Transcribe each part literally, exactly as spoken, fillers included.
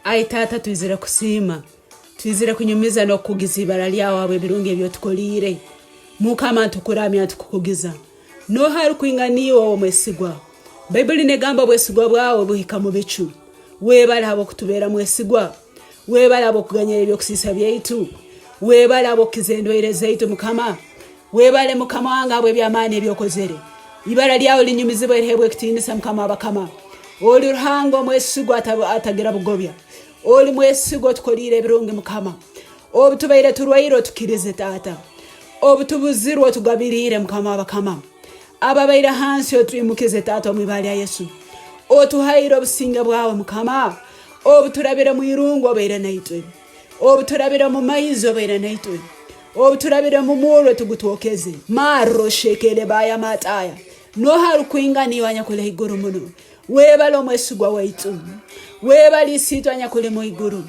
Ai Taata, twizire kusiima, twizire kunyumiza n'okukugiza ibara lyawe habw'ebirungi ebi otukoliire. Mukama, ntukuramya, ntukukugiza. Nooha arukwingana iwe, owo mwesigwa? Baibuli negamba, obwesigwa bwawe buhika mu bicu. Webale habw'okutubeera mwesigwa. Webale habw'okuganyira eby'okusiisa byaitu. Webale habw'okukiza endwaire zaitu, Mukama. Webale, Mukama wange, habw'eby'amaani ebi okozere. Ibara lyawe linyumizibwe, lihebwe ekitiinisa, Mukama w'abakama. Oli Ruhanga omwesigwa ata-, atagira bugobya. Oli mwesigwa, otukoliire ebirungi, Mukama. Obu tubaire turwaire, otukirize, Taata. Obu tubuzirwe, otugabiriire, Mukama w'abakama. Ababaire hansi, otwimukize, Taata, omu ibara lya Yesu. Otuhaire obusinge bwawe, Mukama. Obu turabire mu irungu, obaire naitwe. Obu turabire mu maizi, obaire naitwe. Obu turabire mu murro, tugutwokeze. Marro shekele baya mataya. Nooha arukwingana iwe, anyakuleha iguru muno? Webale, omwesigwa waitu. Webale, Isiitwe anyakuli mu iguru.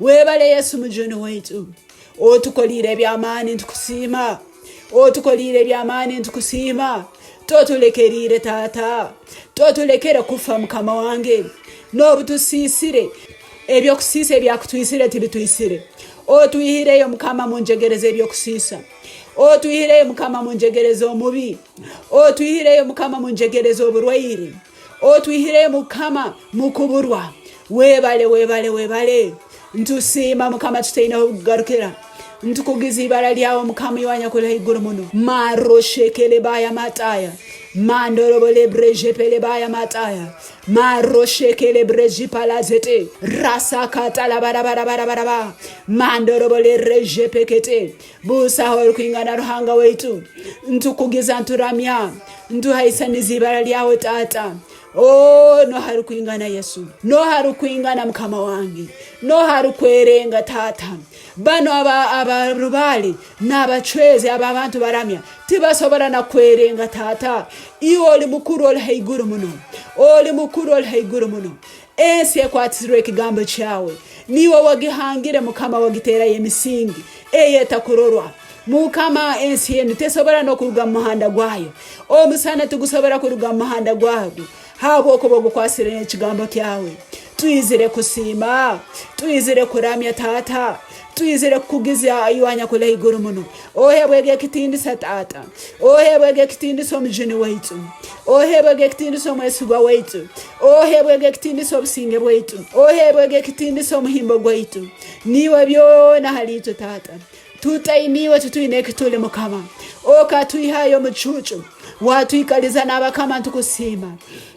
Webale, Yesu mujuni waitu. Otukoliire eby'amaani, ntukusiima. Otukoliire eby'amaani, ntukusiima. Totulekeriire, Taata. Totulekere kufa, Mukama wange. Noobu tusiisire, eby'okusiisa ebyakutwisire tibitwisire. Otwihireyo, Mukama, mu njegere z'eby'okusiisa. Otwihireyo, Mukama, mu njegere z'omubi. Otwihireyo, Mukama, mu njegere z'oburwaire. Otwihireyo, Mukama, mu kuburwa. Webale, webale, webale. Ntusiima, Mukama, tutaineho kugarukira. Ntukugiza ibara lyawe, Mukama, iwe anyakuleha iguru muno. Marro shekele baya mataya. Mandorobole breje pele baya mataya. Marro shekele breji palazete. Rasa katala bara bara bara bara ba. Mandorobole reje pekete. Busaho orukwingana, Ruhanga waitu. Ntukugiza, nturamya. Ntuhaisaniza ibara lyawe, Taata. Oh, nooha arukwingana, Yesu? Nooha arukwingana, Mukama wange? Nooha arukwerenga, Taata? Banu aba, abarubaale n'abacwezi, aba abantu baramya, tibasobora na kwerenga, Taata. Iwe oli mukuru, oli haiguru muno. Oli mukuru, oli haiguru muno. Ensi ekwatirwe ekigambo kyawe. Niiwe wagihangire, Mukama, wagiteerayo emisingi ey'etakurorwa. Mukama, ensi enu tesobora n'okuruga mu muhanda gwayo. Omusana tigusobora kuruga mu muhanda gwagwo, habwokuba ogukwasire n'ekigambo kyawe. Twizire kusiima, twizire kuramya, Taata. Twizire kukugiza, iwe anyakuleha iguru muno. Ohebwege ekitiinisa, Taata. Ohebwege ekitiinisa, omujuni waitu. Ohebwege ekitiinisa, omwesigwa waitu. Ohebwege ekitiinisa, obusinge bwaitu. Ohebwege ekitiinisa, omuhimbo gwaitu. Niiwe byona hali itwe, Taata. Tutaine iwe titwine ekituli, Mukama. Okatwihayo omucuucu, watwikaliza n'abakama, ntukusiima.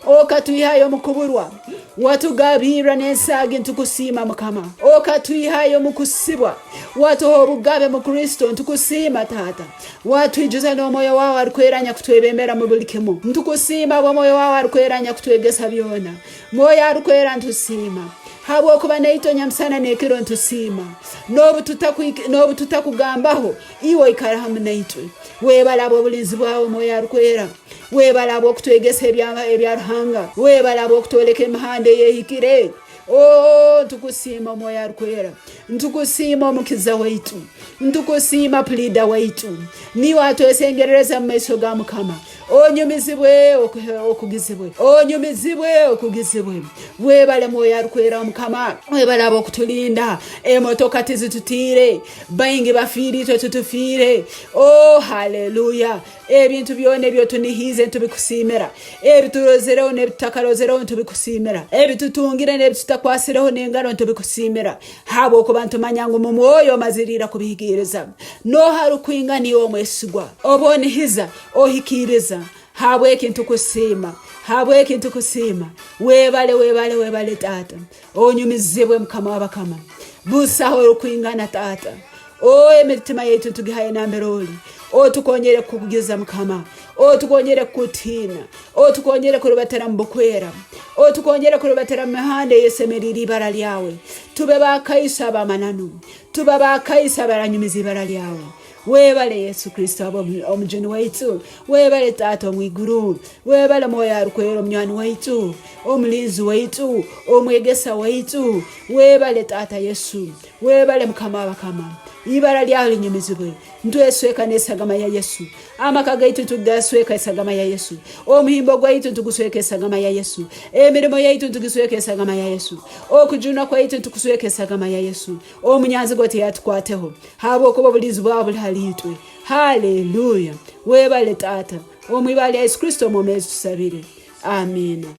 Okatwihayo omu kuburwa, watugabirra n'ensaagi, ntukusiima, Mukama. Okatwihayo omu kusibwa, watuha obugabe mu Kristo, ntukusiima, Taata. Watwijuza n'Omwoyo waawe Arukwera anyakutwebembera mu buli kimu. Ntukusiima habw'Omwoyo waawe Arukwera anyakutwegesa byona. Mwoyo Arukwera, ntusiima. Habwokuba naitwe nyamusana n'ekiro ntusiima. N'obu tutakwik-, n'obu tutakugambaho, iwe oikara hamu naitwe. Webale habw'obulinzi bwawe, Mwoyo Arukwera. Webale habw'okutwegesa ebya, ebya Ruhanga. Webale habw'okutwoleka emihanda ey'ehikire. Oh, ntukusiima, Mwoyo Arukwera. Ntukusiima, Omukiza waitu. Ntukusiima, Puliida waitu. Niiwe atwesengerereza mu maiso ga Mukama. Onyumizibwe okuhe-, okugizibwe. Onyumizibwe okugizibwe. Webale, Mwoyo Arukwera, Mukama. Webale habw'okutulinda. Emotoka tizitutiire. Baingi bafiire, itwe titufiire. Oh, haleluya. Ebintu byona ebi otunihiize, ntubikusiimira. Ebi turozereho n'ebi tutakarozereho, ntubikusiimira. Ebi tutungire n'ebi tutakwasireho n'engaro, ntubikusiimira. Habwokuba nitumanya ngu mu mwoyo omazire ira kubihikiiriza. Nooha arukwingana iwe omwesigwa? Oba onihiza, ohikiiriza. Habweki ntukusiima. Habweki ntukusiima. Webale, webale, webale, Taata. Onyumizibwe, Mukama w'abakama. Busaho orukwingana, Taata. Oh, emitima yaitu ntugihaye nambere oli. Otukonyere kukugiza, Mukama. Otukonyere kukutiina. Otukonyere kurubatira mu bukwera. Otukonyere kurubatira mu mihanda eyesemeriire ibara lyawe. Tube bakaiso ab'amananu. Tube bakaiso abaranyumiza ibara lyawe. Webale, Yesu Kristo, habwa omu-, omujuni waitu. Webale, Taata omwiguru. Webale, Mwoyo Arukwera, omunywani waitu, omulinzi waitu, omwegesa waitu. Webale, Taata Yesu. Webale, Mukama w'abakama. Ibara lyawe linyumizibwe. Ntwesweka n'esagama ya Yesu. Amaka gaitu nitugasweka esagama ya Yesu. Omuhimbo gwaitu nitugusweka esagama ya Yesu. Emirimo yaitu nitugisweka esagama ya Yesu. Okujunwa kwaitu nitukusweka esagama ya Yesu. Omunyanzigwa tiyatukwaateho, habwokuba obulinzi bwawe buli hali itwe. Haleluya! Webale, Taata. Omu ibara lya Yesu Kristo omwomeezi tusabire. Amiina.